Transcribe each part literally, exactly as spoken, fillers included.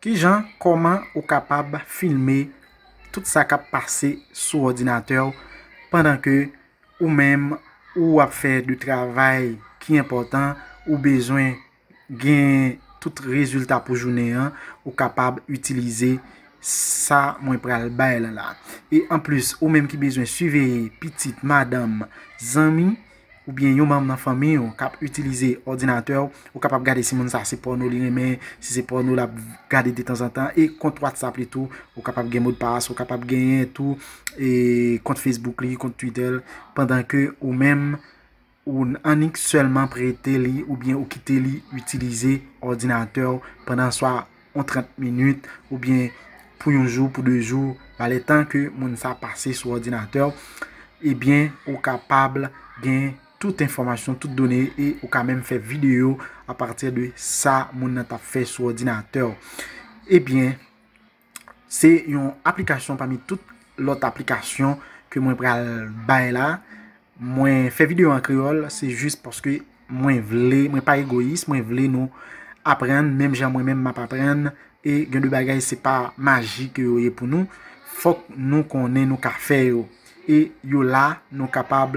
Kijan, kòman ou kapab filme tout sa k ap pase sou òdinatè w pandan ke ou menm ou ap fè de travay ki enpòtan, ou bezwen gen tout rezilta pou jounen an, ou kapab itilize sa mwen pral bay la la. E anplis, ou menm ki bezwen siveye pitit, madanm, zanmi, oubyen yon manm nan fanmi w k ap itilize òdinatè w, ou kapab gade si moun sa se pòno li renmen, si se pòno l ap gade detanzantan, e kont WhatsApp li tou, ou kapab gen modpas, ou kapab genyen tou e kont Facebook li, kont Twitter l, pandan ke ou menm ou annik sèlman prete li oubyen ou kite li itilize òdinatè w pandan swa yon trant minit oubyen pou yon jou, pou de jou, valè tan ke moun sa pase sou òdinatè w, ebyen, ou kapab gen tout enfòmasyon, tout done, e ou ka menm fè videyo apati de sa moun nan t ap fè sou òdinatè w. Ebyen, se yon aplikasyon pami tout lòt aplikasyon ke mwen pral bay la. Mwen fè videyo an kreyòl, se jis paske mwen vle, mwen pa egoyis, mwen vle nou aprann, menm jan mwen menm m ap aprann, e gen de bagay se pa maji ke yo ye pou nou, fòk nou konnen nou ka fè yo. E yo la, nou kapab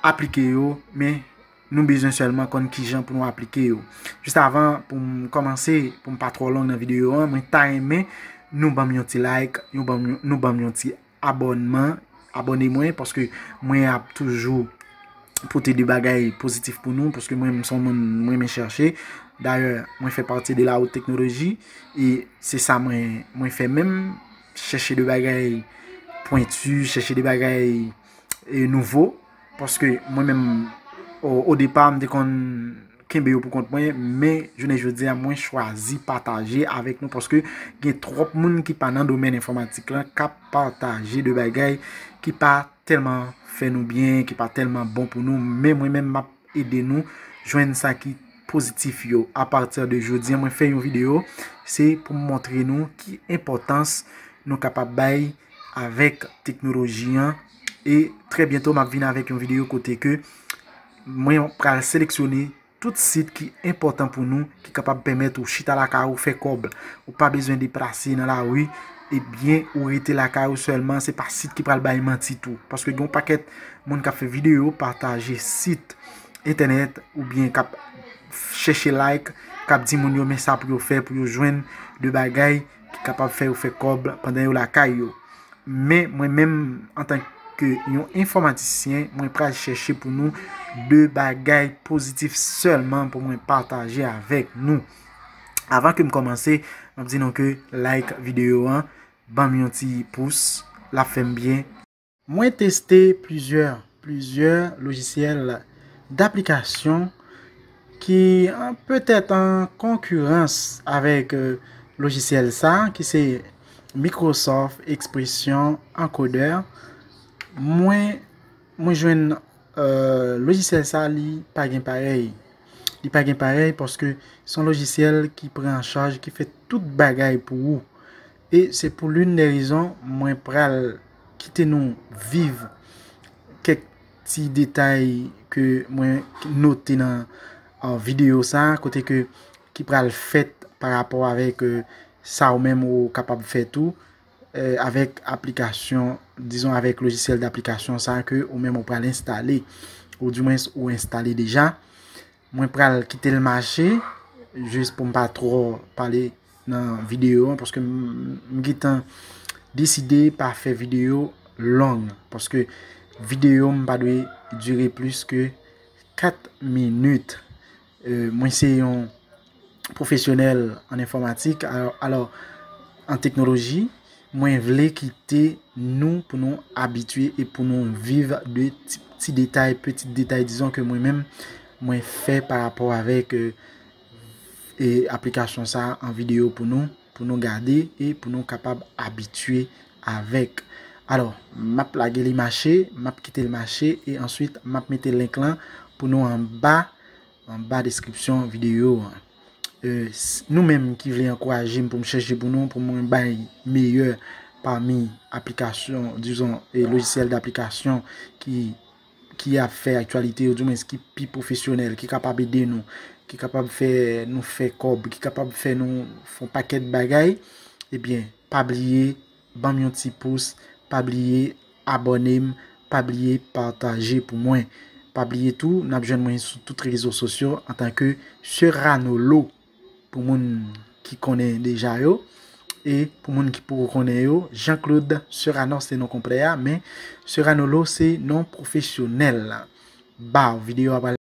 aplike yo, men nou bezwen sèlman konn kijan pou nou aplike yo. Jis avan pou m kòmanse, pou m pa twò long nan videyo an, mwen ta renmen nou ban m yon ti like, nou ban m yon, nou ban m yon ti abònman, abòne mwen, paske mwen ap toujou pote de bagay pozitif pou nou, paske mwen, m se yon moun, mwen renmen chèche. Dayè, mwen fè pati de la haute technologie, e se sa mwen, mwen fè menm, chèche de bagay pwenti, chèche de bagay e, nouvo, paske mwen menm, o, o depa, m te konn kenbe yo pou kont mwen, men jounen jodi a, mwen chwazi pataje avèk nou, paske gen twòp moun ki pa nan domèn enfòmatik lan, k ap pataje de bagay ki pa tèlman fè nou byen, ki pa tèlman bon pou nou, men mwen menm, m ap ede nou jwenn sa ki pozitif yo. Apati de jodi a, mwen fè yon videyo, se pou m montre nou ki enpòtans nou kapab bay avèk teknoloji an. E trè byento, m ap vin avèk yon videyo kote ke mwen pral seleksyone tout sit ki enpòtan pou nou, ki kapab pèmèt ou chita lakay ou fè kòb. Ou pa bezwen deplase nan lari, ebyen, ou rete lakay ou sèlman, se pa sit ki pral bay manti tou. Paske gen yon pakèt moun k ap fè videyo, pataje sit entènèt, oubyen k ap chèche like, k ap di moun yo men sa pou yo fè, pou yo jwenn de bagay ki kapab fè yo fè kòb pandan yo lakay yo. Men mwen menm, antanke yon enfòmatisyen, mwen pral chèche pou nou de bagay pozitif sèlman pou mwen pataje avèk nou. Avan ke m kòmanse, m ap di nou ke like videyo an, ban m yon ti pous, l ap fè m byen. Mwen teste plizyè, plizyè lojisyèl daplikasyon ki, an, petèt an konkirans avèk, e, lojisyèl sa, ki se Microsoft Expression Encoder. Mwen, mwen jwenn, e, lojisyèl sa, li pa gen parèy. Li pa gen parèy paske se yon lojisyèl ki pran an chaj, ki fè tout bagay pou ou. E se pou l'une des raisons mwen pral kite nou viv kèk ti detay ke mwen note nan, e, videyo sa, kote ke ki pral fèt pa rapò avèk, e, sa ou menm ou kapab fè tou, e, avèk aplikasyon, dizon avèk lojisyèl daplikasyon sa ke ou menm ou pral enstale, ou dimwens ou enstale deja. Mwen pral kite l mache, jis pou m pa twò pale nan videyo an, paske m, m gentan deside pa fè videyo long, paske videyo m pa dwe dire plis ke kat minit. E, mwen se yon pwofesyonèl an enfòmatik, alò, alò, an teknoloji, mwen vle kite nou pou nou abitye e pou nou viv de ti, ti detay, petit detay, dizon ke mwen menm, mwen fè pa rapò avèk, e, e aplikasyon sa an videyo pou nou, pou nou gade e pou nou kapab abitye avèk. Alò, m ap lage li mache, m ap kite l mache e answit m ap mete link lan pou nou anba, anba deskripsyon videyo an. E, s-, nou menm ki vle ankouraje m pou m chèche pou nou, pou mwen bay meyè pami aplikasyon, dizon, e lojisyèl daplikasyon ki, ki ap fè aktyalite, ou dimwens ki pi pwofesyonèl, ki kapab ede nou, ki kapab fè nou fè kòb, ki kapab fè nou fè yon pakèt bagay, ebyen, pa bliye ban m yon ti pous, pa bliye abòne m, pa bliye pataje pou mwen. Pa bliye tou, n ap jwenn mwen sou tout rezo sosyo antanke Serranolo, pou moun ki konnen deja yo. E pou moun ki poko konnen yo, Jean Claude Serrano se non konplè a, men Serranolo se non pwofesyonèl la. Baw, videyo a pral